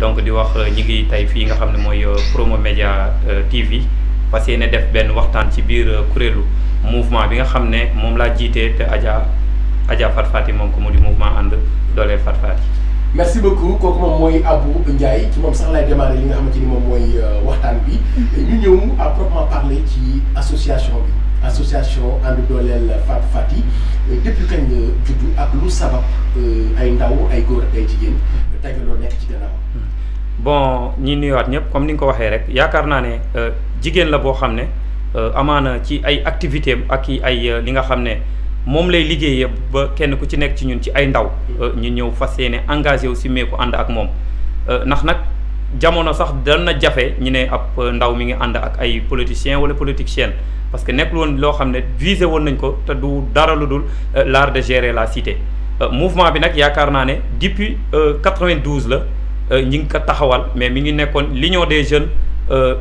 donc di wax ñi ngi tey fii nga xam ne mooy Promo Média TV fas yéene def benn waxtaan ci biir kuréelu mouvement bi nga xam ne moom laa jiitee te Adja Fatou Fati moom ko mu di mouvement ànd dooleel Fatou Fati. merci beaucoup kooku moom mooy Abou Ndiaye ci moom sax lay démarrer li nga xamante ni moom mooy waxtaan bi ñu ñëw à proprement parler ci association bi association ànd dooleel Fatou Fati depuis kañ la juddu ak lu sabab ay ndaw ay góor ak ay jigéen dajaloo nekk ci gannaaw. bon ñi nuyuwaat ñëpp comme ni nga ko waxee rek yaakaar naa ne jigéen la boo xam ne amaana ci ay activité am ak ay li nga xam ne moom lay liggéeyee ba kenn ku ci nekk ci ñun ci ay ndaw ñu ñëw fas yéene engagé wu si meeku ànd ak moom ndax nag jamono sax dana jafe ñu ne ab ndaw mi ngi ànd ak ay politiciens wala politiciennes parce que nekkul woon loo xam ne visé woon nañ ko te du dara lu dul l'art de gérer la cité mouvement bi nag yaakaar naa ne depuis 92 la ñi ngi ko taxawal mais mi ngi nekkoon l'union des jeunes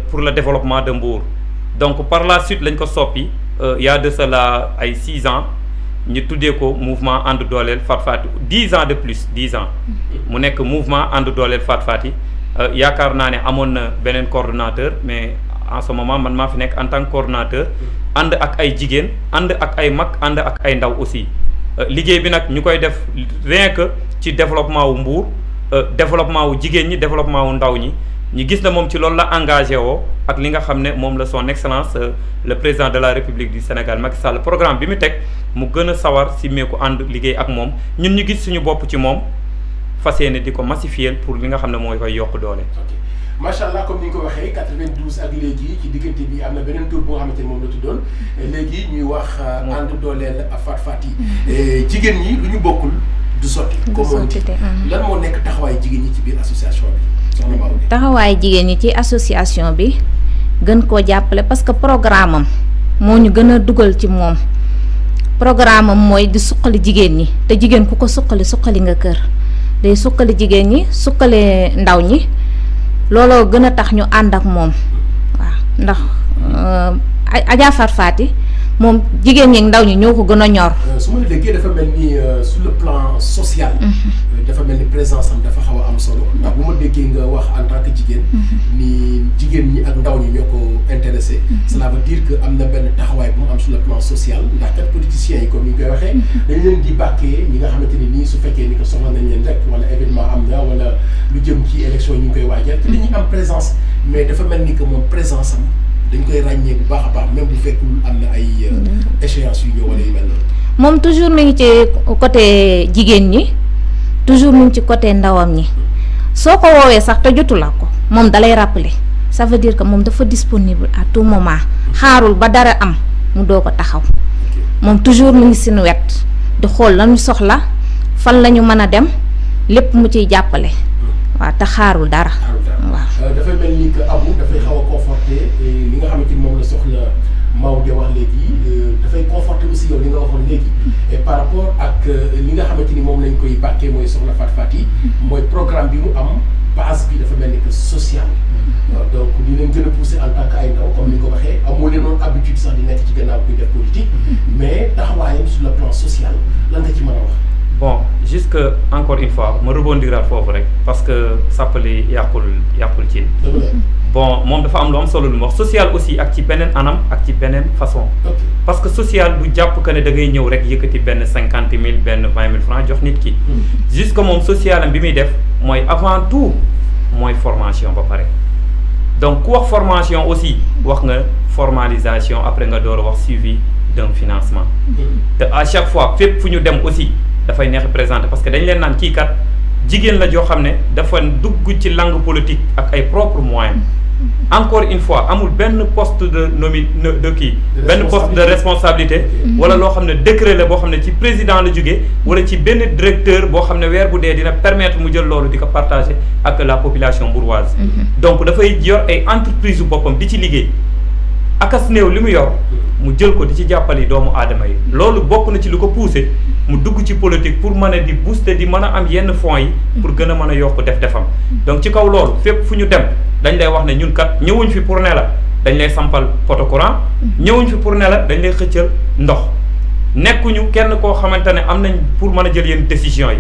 pour le développement de Mbour donc par la suite lañ ko soppi y a de cela ay 6 ans ñu tuddee ko mouvement ànd dooleel Fatou Fati 10 ans de plus 10 ans mu nekk mouvement ànd dooleel Fatou Fati yaakaar naa ne amoon na beneen coordonnateur mais en ce moment man maa fi nekk en tant que coordonnateur ànd ak ay jigéen ànd ak ay mag ànd ak ay ndaw aussi liggéey bi nag ñu koy def rien que ci développement wu Mbour développement wu jigéen ñi développement wu ndaw ñi ñu gis na moom ci loolu la engagé woo ak li nga xam ne moom la son excellence le président de la république du Sénégal Macky Sall programme bi mu teg mu gën a sawar si meeku ànd liggéey ak moom ñun ñu gis suñu bopp ci moom fas yéene di ko massifier pour li nga xam ne mooy koy yokk doole. macha allah comme ni nga ko waxee 92 ak léegi ci diggante bi am na beneen tur bu nga xamante ni moom la tuddoon léegi ñuy wax ànd dooleel Fatou Fati jigéen ñi lu ñu bokkul du sotti. comme lan moo nekk taxawaayu jigéen ñi ci biir association bi soxna Maodo. taxawaayu jigéen ñi ci association bi gën koo jàppale parce que programme am moo ñu gën a dugal ci moom programme am mooy di suqali jigéen ñi te jigéen ku ko suqali nga kër day suqali jigéen ñi suqali ndaw ñi. looloo gën a tax ñu ànd ak moom waaw ndax Adja Fatou Fati moom jigéen ñi ndaw ñi ñoo ko gën a ñor. su ma la déggee dafa mel ni sur le plan social. dafa mel ni présence am dafa xaw a am solo ndax bu ma déggee nga wax en tant que jigéen. ni jigéen ñi ak ndaw ñi ñoo ko intéressé. cela veut dire que am na benn taxawaay bu mu am sur le plan social ndax kat politiciens yi comme ni ñu koy waxee. dañ leen di bàkkee ñi nga xamante ni nii su fekkee ni que soxla nañ leen rek wala événement am na wala lu jëm ci élection ñu ngi koy waajal te dañuy am présence mais dafa mel ni que moom présence am. dañ koy ràññee bu baax a baax même bu fekkul am na ay échéances yu ñëw wala yu mel noonu. moom toujours mi ngi ci côté jigéen ñi toujours mi ngi ci côté ndawam ñi soo ko woowee sax te jotu la ko moom dalay rappeler ça veut dire que moom dafa disponible à tout moment xaarul ba dara am mu doo ko taxaw moom toujours mi ngi suñu wet di xool lañu soxla fan la ñu mën a dem lépp mu ciy jàppale waaw te xaarul dara. waaw dafay mel ni que Abou dafay xaw a conforté li nga xamante ni moom la soxla Maodo wax léegi dafay conforté aussi yow li nga waxoon léegi et par rapport ak li nga xamante ni moom lañ koy bàkkee mooy soxla Fatou Fati mooy programme bi mu am base bi dafa mel ni que social. donc di leen gën a poussé en tant que ay ndaw comme ni nga ko waxee amoo leen noonu habitude sax di nekk ci gannaaw kuy def politique mais taxawaayam sur le plan social lan nga ci mën a wax. bon jusque encore une fois ma rebondiraat foofu rek parce que sàppali yàqul ci bon moom dafa am lu am solo lu mu wax social aussi ak ci beneen anam ak ci beneen façon parce que social du jàpp que ne da ngay ñëw rek yëkkati benn 50 000 benn 20 000 francs jox nit ki jusque moom social am bi muy def mooy avant tout mooy formation ba pare donc ku wax formation aussi wax nga formalisation après nga door a wax suivi d'un financement te à chaque fois fépp fu ñu dem aussi dafay neex présenté parce que dañ leen naan kii kat jigéen la joo xam ne dafa dugg ci langue politique ak ay propres moyens encore une fois amul benn poste de benn poste de responsabilité wala loo xam ne décret la boo xam ne ci président la jógee wala ci benn directeur boo xam ne weer bu dee dina permettre mu jël loolu di ko partager ak la population bourgeoise donc dafay yor ay entreprise yu boppam di ci liggéey akas néew li mu yor mu jël ko di ci jàppale doomu aadama yi loolu bokk na ci lu ko poussé mu dugg ci politique pour mën a di booster di mën a am yenn fonds yi pour gën a mën a yokk defam donc ci kaw loolu fépp fu ñu dem dañ lay wax ne ñun kat ñëwuñ fi pour ne la dañ lay sampal poto courant ñëwuñ fi pour ne la dañ lay xëccal ndox nekkuñu kenn koo xamante ne am nañ pour mën a jël yenn décision yi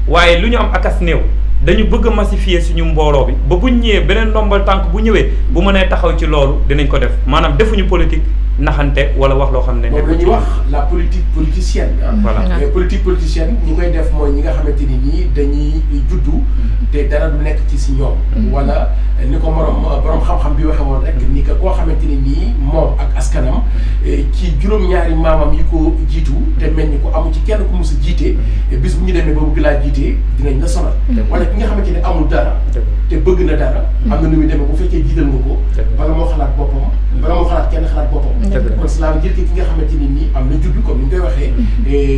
waaye lu ñu am akas néew dañu bëgg a massifier suñu mbooloo bi ba buñ ñëwee beneen ndombal tànk bu ñëwee bu mënee taxaw ci loolu dinañ ko def maanaam defuñu politique naxante wala wax loo xam ne. moom la ñuy wax la politique politicienne. voilà mais politique politicienne ñi koy def mooy ñi nga xamante ni nii dañuy juddu te dara du nekk ci si ñoom. wala ni ko borom xam-xam bi waxee woon rek ni que koo xamante ni nii moom ak askanam ci juróom-ñaari maamam yi ko jiitu te mel ni ko amu ci kenn ku mus a jiite bis bu ñu demee ba bëgg laa jiite dinañ la sonal. wala ki nga xamante ne amul dara. te bëgg na dara. am na nu muy demee bu fekkee jiital nga ko. bala moo xalaat boppam. bala moo xalaat kenn xalaat boppam. kon cela veut dire que ki nga xamante ni nii am na juddu comme ni ñu koy waxee.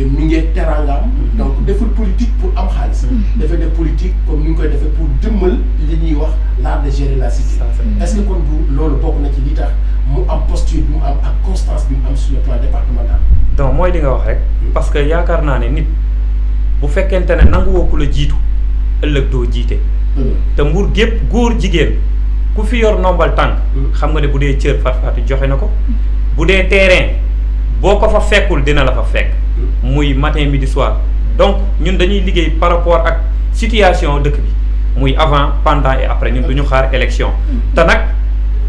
mi ngi teraangaam. donc deful politique pour am xaalis. dafay def politique comme ni ñu koy defee pour jëmmal li ñuy wax l'art de gérer la cité. est-ce que kon du loolu bokk na ci li tax mu am posture bi mu am ak constance bi mu am sur le plan départemental. donc mooy li nga wax rek. parce que yaakaar naa ne nit bu fekkente ne nanguwoo ku la jiitu ëllëg doo jiite. te Mbour gépp góor jigéen ku fi yor nombal tànk. xam nga ne bu dee cër Fatou joxe na ko. bu dee terrain boo ko fa fekkul dina la fa fekk. muy matin midi soir donc ñun dañuy liggéey par rapport ak situation dëkk bi muy avant pendant et après ñun duñu xaar élection. te nag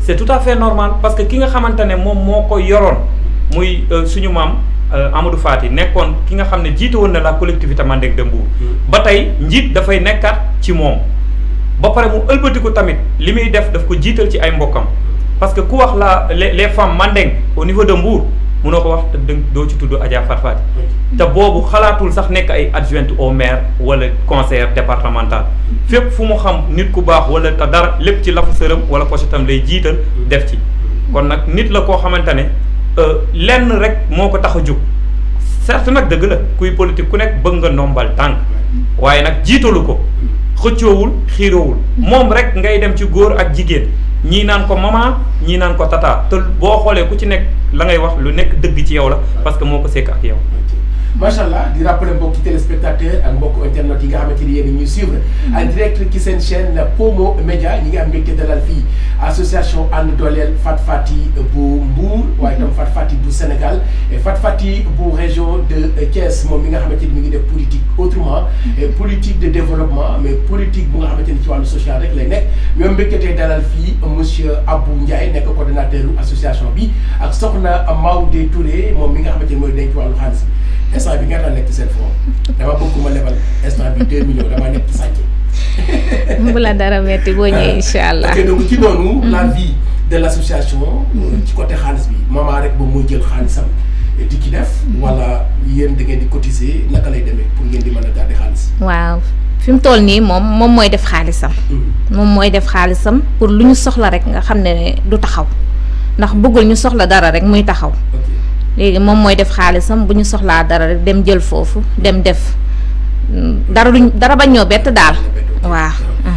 c'est tout à fait normal parce que ki nga xamante ne moom moo ko yoroon muy suñu maam Amadou Fati nekkoon ki nga xam ne jiite woon na la collectivité Mandeng de Mbour. ba tey njiit dafay nekkaat ci moom. ba pare mu ëlbatiku tamit li muy def daf ko jiital ci ay mbokkam parce que ku wax les femmes Mandeng au niveau de Mbour mënoo ko wax te doo ci tudd Adja Farfati te boobu xalaatul sax nekk ay adjointe au maire wala conseiller départemental fépp fu mu xam nit ku baax wala te dara lépp ci lafu sërëm wala pochetam lay jiital def ci kon nag nit la koo xamante ne lenn rek moo ko tax a jóg certes nag dëgg la kuy politique ku nekk bëgg nga ndombal tànk waaye nag jiitalu ko xëccoowul xiiroowul moom rek ngay dem ci góor ak jigéen ñii naan ko maman ñii naan ko tata te boo xoolee ku ci nekk la ngay wax lu nekk dëgg ci yow la parce que moo ko sekk ak yow. macha allah di rappeler mbokki téléspectateur ak mbokku internet yi nga xamante ni yéen ñuy suivre en direct ci seen chaîne Pomo Média ñi nga am mbégte dalal fii association ànd dooleel Fat Fati bu Mbour waaye itam Fat Fati bu Sénégal et Fat Fati bu région de Thiès moom mi nga xamante ni mi ngi def politique autrement politique de développement mais politique bu nga xamante ni ci wàllu social rek lay nekk ñoom mbégte tey dalal fii monsieur Abou Ndiaye nekk coordonnateur association bi ak soxna Maoudé Touré moom mi nga xamante ni mooy denc wàllu xaalis instant bi nga daan nekk ci seen fond dama bëgg ma lebal instant bi 2 millions dama nekk ci sànq. bu la dara metti boo ñëwee incha allah. ok donc ci noonu. la vie de l' association. ci côté xaalis bi maman rek ba mooy jël xaalisam di ci def. wala yéen da ngeen di cotiser naka lay demee pour ngeen di mën a garder xaalis. waaw fi mu toll nii moom mooy def xaalisam. moom mooy def xaalisam pour lu ñu soxla rek nga xam ne du taxaw ndax bëggul ñu soxla dara rek muy taxaw. léegi moom mooy def xaalisam bu ñu soxlaa dara rek dem jël foofu dem def dara bañ ñoo bett daal waaw.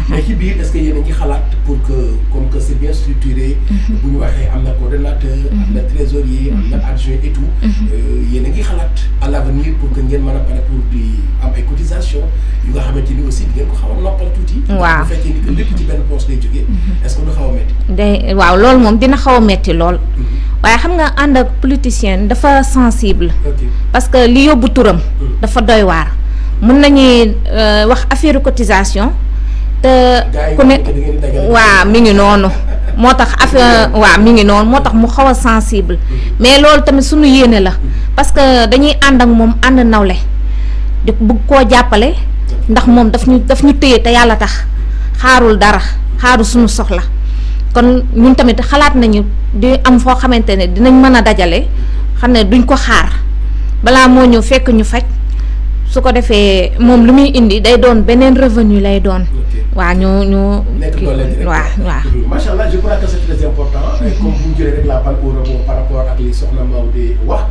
mais ci biir est-ce que yéen a ngi xalaat pour que comme que c'est bien structuré. bu ñu waxee am na coordonnateur. am na trésorier am na adjoint et tout. yéen a ngi xalaat à l'avenir pour que ngeen mën a pare pour di am ay cotisation yu nga xamante ni aussi di ngeen ko xaw a noppal tuuti. waaw bu fekkee ni que lépp ci benn poche lay jógee. est-ce que du xaw a métti. day waaw loolu moom dina xaw a métti lool. waaye xam nga ànd ak politicien dafa sensible. parce que li yóbbu turam. dafa doy waar. mën nañuy wax affaire cotisation te ku ne waaw mi ngi noonu moo tax affaire waaw mi ngi noonu moo tax mu xaw a sensible mais loolu tamit suñu yéene la parce que dañuy ànd ak moom ànd nawle di bëgg koo jàppale ndax moom daf ñu téye te yàlla tax xaarul dara xaaru suñu soxla kon ñun tamit xalaat nañu di am foo xamante ne dinañ mën a dajale xam ne duñ ko xaar balaa moo ñëw fekk ñu faj su ko defee moom lu muy indi day doon beneen revenu lay doon. waaw ñu nekk doole rek waaw. macha allah je crois que c'est très important. comme bu ñu jëlee rek la balle au rebond par rapport ak li soxna Maodo wax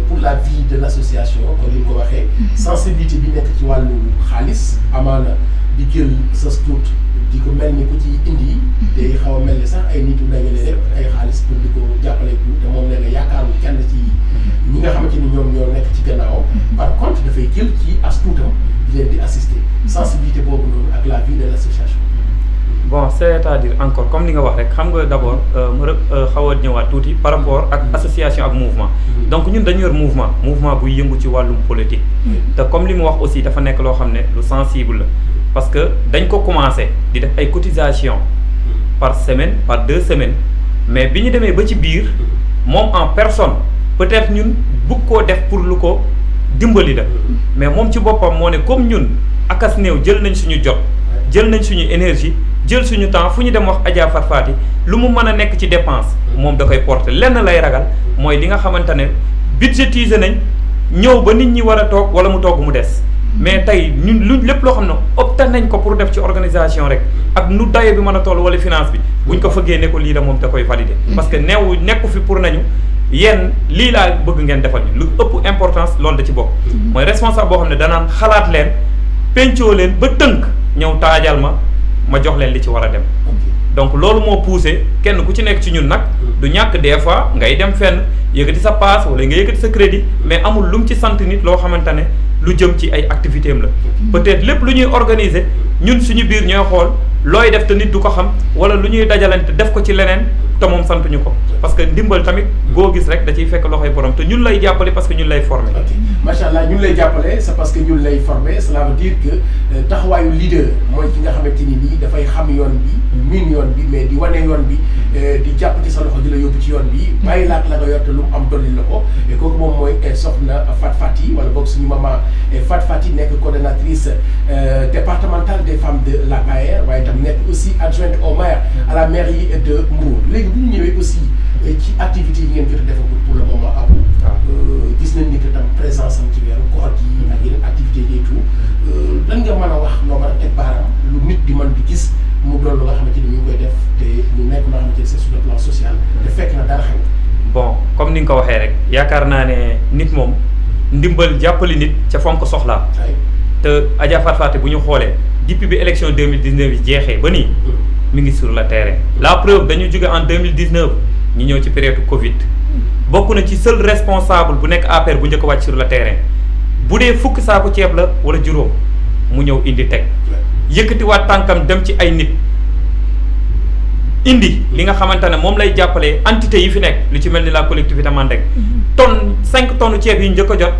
pour la vie de l'association comme ni nga ko waxee. sensibilité bi nekk ci wàllu xaalis amaana di jël sa tuut di ko mel ni ku ci indi. day xaw a mel ni sax ay nit yu dajale lépp ay xaalis pour di ko jàppale te moom nee na yaakaarul kenn ci. ñi nga xamante ni ñoom ñoo nekk ci gannaaw par contre dafay jël ci as tuutam di leen di assister sensibilité boobu noonu ak la vie de l'association. bon c'est-à-dire encore comme li nga wax rek xam nga d'abord ma xaw a ñëwaat tuuti par rapport ak association ak mouvement. donc ñun dañu yor mouvement buy yëngu ci wàllum politique. te comme li mu wax aussi dafa nekk loo xam ne lu sensible la parce que dañ ko commencé di def ay cotisation par semaine par 2 semaines mais bi ñu demee ba ci biir moom en personne peut-être ñun bëgg koo def pour lu ko dimbali la mais moom ci boppam moo ne comme ñun akas néew jël nañ suñu jot jël nañ suñu énergie jël suñu temps fu ñu dem wax Adja Fatou Faty lu mu mën a nekk ci dépense moom da koy porter lenn lay ragal mooy li nga xamante ne budgétiser nañ ñëw ba nit ñi war a toog wala mu toog mu des mais tey ñun lu lépp loo xam ne opté nañ ko pour def ci organisation rek ak nu dayo bi mën a toll wala finance bi buñ ko fëggee ne ko lii la moom da koy valider parce que neewu nekku fi pour nañu yéen lii laa bëgg ngeen defal ñu lu ëpp importance loolu da ci bokk mooy responsable boo xam ne danaan xalaat leen pencoo leen ba tënk ñëw taajal ma jox leen li ci war a dem donc loolu moo poussé kenn ku ci nekk ci ñun nag du ñàkk des fois ngay dem fenn yëkkati sa paas wala nga yëkkati sa crédit mais amul lu mu ci sant nit loo xamante ne lu jëm ci ay activité am la peut-être lépp lu ñuy organiser ñun suñu biir ñooy xool looy def te nit du ko xam wala lu ñuy dajalante def ko ci leneen te moom santuñu ko parce que ndimbal tamit boo gis rek da ciy fekk loxoy borom te ñun lay jàppale parce que ñun lay former. ok macha allah ñun lay jàppale c'est parce que ñun lay former cela veut dire que taxawaayu leader mooy ki nga xamante ni nii dafay xam yoon bi miin yoon bi mais di wane yoon bi di jàpp ci sa loxo di la yóbbu ci yoon bi bàyyi laat la nga yor te lu mu am dolli la ko et kooku moom mooy soxna Fatou Faty wala boog suñu maman Fatou Faty nekk coordonnatrice départementale des femmes de l'APR waaye tam nekk aussi adjointe au maire à la mairie de Mbour léegi bu ñu ñëwee aussi ci activités yi ngeen jot a defagul pour le moment Abou gis nañ ni que tam présence am ci weeru koor gi ak yeneen activités yi et tout lan nga mën a wax loo mën a teg baaraam lu nit di mën di gis mu doon lu nga xamante ni ñu ngi koy def te mu nekk loo xamante ni c'est sur le plan social te fekk na dara xew. bon comme ni nga ko waxee rek yaakaar naa ne nit moom ndimbal jàppali nit ca fa mu ko soxlaa te Adja Fatou Faty bu ñu xoolee depuis bi élection 2019 yi jeexee ba nii mi ngi sur le terrain la preuve dañu jóge en 2019 ñu ñëw ci période Covid bokk na ci seul responsable bu nekk APR bu njëkk a wàcc sur le terrain bu dee fukk saako ceeb la wala juróom mu ñëw indi teg yëkkatiwaat tànkam dem ci ay nit indi li nga xamante ne moom lay jàppalee entité yi fi nekk lu ci mel ni la collectivité Mandeng tonne 5 tonnes ceeb yi njëkk a jot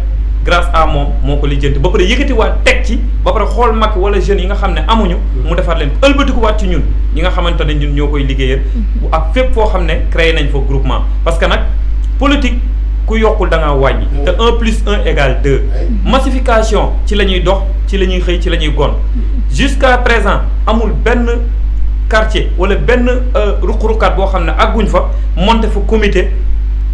grâce à moom moo ko lijjanti ba pare yëkkatiwaat teg ci ba pare xool mag wala jeunes yi nga xam ne amuñu mu defar leen ëlbatikuwaat ci ñun ñi nga xamante ne ñun ñoo koy liggéeyal ak fépp foo xam ne créé nañ fa groupement parce que nag politique ku yokkul da ngaa wàññi te 1+1 égale 2 massification ci la ñuy dox ci la ñuy xëy ci la ñuy gon jusqu'à présent amul benn quartier wala benn ruq-ruqaat boo xam ne àgguñ fa monter fa comité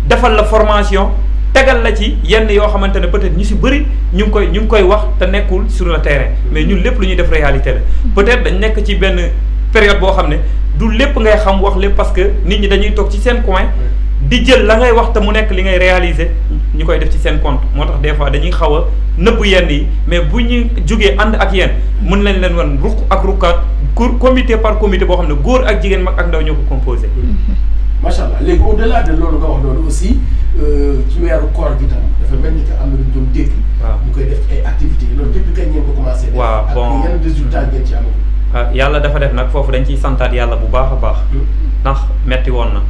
defal la formation tegal la ci yenn yoo xamante ne peut-être ñu si bëri ñu ngi koy wax te nekkul sur le terrain mais ñun lépp lu ñuy def réalité la peut-être dañ nekk ci benn période boo xam ne du lépp ngay xam wax lépp parce que nit ñi dañuy toog ci seen coin di jël la ngay wax te mu nekk li ngay réaliser ñu koy def ci seen compte moo tax des fois dañuy xaw a nëbb yenn yi mais bu ñu jógee ànd ak yéen mën nañ leen wan ruq ak ruqaat comité par comité boo xam ne góor ak jigéen mag ak ndaw ñoo ko composé. macha allah léegi au delà de loolu nga wax noonu aussi ci weeru koor gi tam dafa mel ni que am na lu ñu doon dégg. waaw ñu koy def ay activités loolu depuis kañ ngeen ko commencé. waaw bon ak yan résultats ngeen ci amagum. yàlla dafa def nag foofu dañ ciy santaat yàlla bu baax a baax. ndax metti woon na.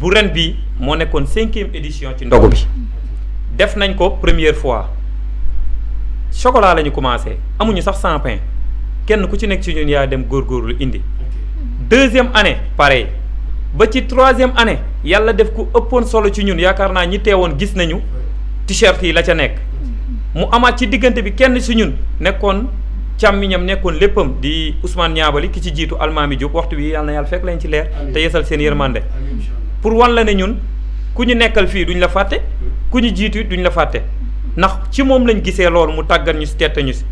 bu ren bi moo nekkoon 5e édition ci ndogu bi. def nañ ko première fois chocolat la ñu commencé amuñu sax 100 pain kenn ku ci nekk ci ñun yaa dem góorgóorlu indi. 2e année pareil. ba ci 3e année yàlla def ku ëppoon solo ci ñun yaakaar naa ñi teewoon gis nañu t-shirt yi la ca nekk mu amaat ci diggante bi kenn si ñun nekkoon càmmiñam nekkoon léppam di Ousmane Niabali ki ci jiitu Almami Diop waxtu bi yàlla na yàlla fekk lañ ci leer te yeesal seen yërmande pour wan la ne ñun ku ñu nekkal fii duñ la fàtte ku ñu jiitu duñ la fàtte ndax ci moom lañ gisee loolu mu tàggat ñu si tette ñu si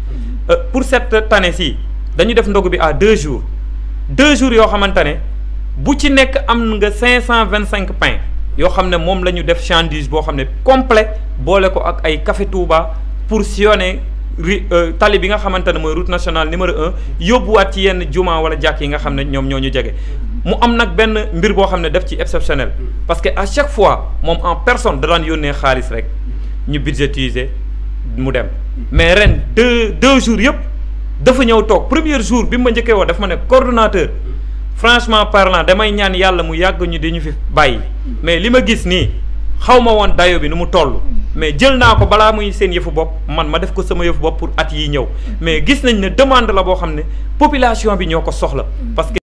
pour cette année ci dañu def ndogu bi à 2 jours 2 jours yoo xamante ne bu ci nekk am nga 525 pain yoo xam ne moom la ñu def chandise boo xam ne complet boole ko ak ay café Touba pour sillonner tali bi nga xamante ne mooy route nationale numéro 1 yóbbuwaat ci yenn juma wala jàkk yi nga xam ne ñoom ñoo ñu jege. mu am nag benn mbir boo xam ne def ci exceptionnel parce que à chaque fois moom en personne da daan yónnee xaalis rek ñu budgétiser mu dem mais ren deux jours yëpp dafa ñëw toog premier jour bi ma njëkkee woo dafa ma ne coordonnateur. franchement parlant damay ñaan yàlla mu yàgg ñu di ñu fi bàyyi mais li ma gis nii xaw ma woon dayo bi nu mu toll mais jël naa ko balaa muy seen yëfu bopp man ma def ko sama yëfu bopp pour at yi ñëw mais gis nañ ne demande la boo xam ne population bi ñoo ko soxla parce que